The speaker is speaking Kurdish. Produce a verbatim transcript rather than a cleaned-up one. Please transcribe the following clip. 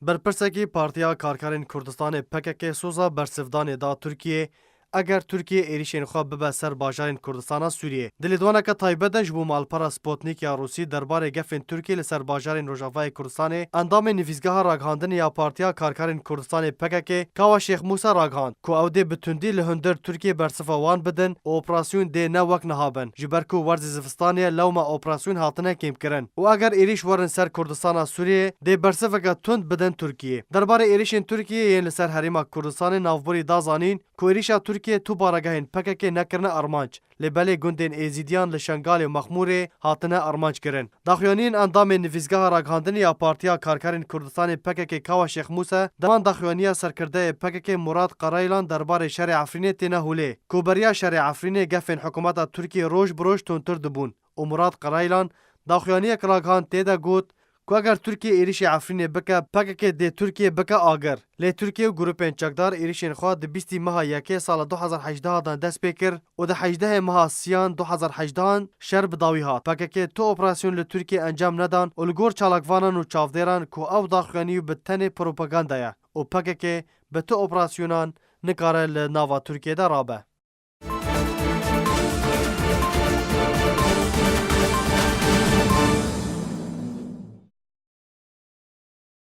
Berpirsekî Partiya Karkerên Kurdistanê P K K soza bersivdanê da Tirkiyê, eger Tirkiye êrîşên xwe bibe ser bajarên Kurdistana Sûriyê. Di lêdwaneke taybet de ji bo malpera Sputnik ya Rûsî derbarê gefên Tirkiyê li ser bajarên Rojavayê Kurdistanê, endamê Nivîsgeha Ragihandinê ya Partiya Karkerên Kurdistanê P K K, Kawa Şêx Mûse ragihand ku ew dê bi tundî li hundir Tirkiyê bersiva wan bidin û operasyon dê ne wek niha bin, ji ber ku werzê zivistanê ye, lewma operasyon hatine kêmkirin û eger êrîş werin ser Kurdistana Sûriyê, dê bersiveke tund bidin Tirkiyê. Derbarê êrîşên Tirkiyê yên li ser Herêma Kurdistanê navborî da zanîn ku êrîşa Tirkiyê tu baregehên P K K nekirine armanc, lê belê gundên Êzîdiyan li Şengalê û Mexmûrê hatine armanc kirin. Daxuyaniyên endamên Nivîsgeha Ragihandinê ya Partiya Karkerên Kurdistanê P K K Kawa Şêx Mûse, di van daxuyaniya serkirdeyê P K K Murat Qeraylan derbarê şerê Efrînê têne holê, ku beriya şerê Efrînê gefên hikûmeta Tirkiyê roj bi roj tundtir dibûn û Murat Qeraylan daxuyaniyek ragihand, tê de got ku eger Tirkiye êrîşê Efrînê bike, P K K dê Tirkiye bike agir. Lê Tirkiye û grûpên çekdar êrîşên xwe di bîstî meha yekê sala du hezar hejdeh de dest pê kir û di hejdehê meha siyan du hezar hejdehan şer bi dawî hat. P K K tu operasyon li Tirkiye encam nedan û li gor çalakvanan û çavdêran ku ew daxuyanî bi tenê propaganda ye û P K K bi tu operasyonan nikare li nava Tirkiye de rabe.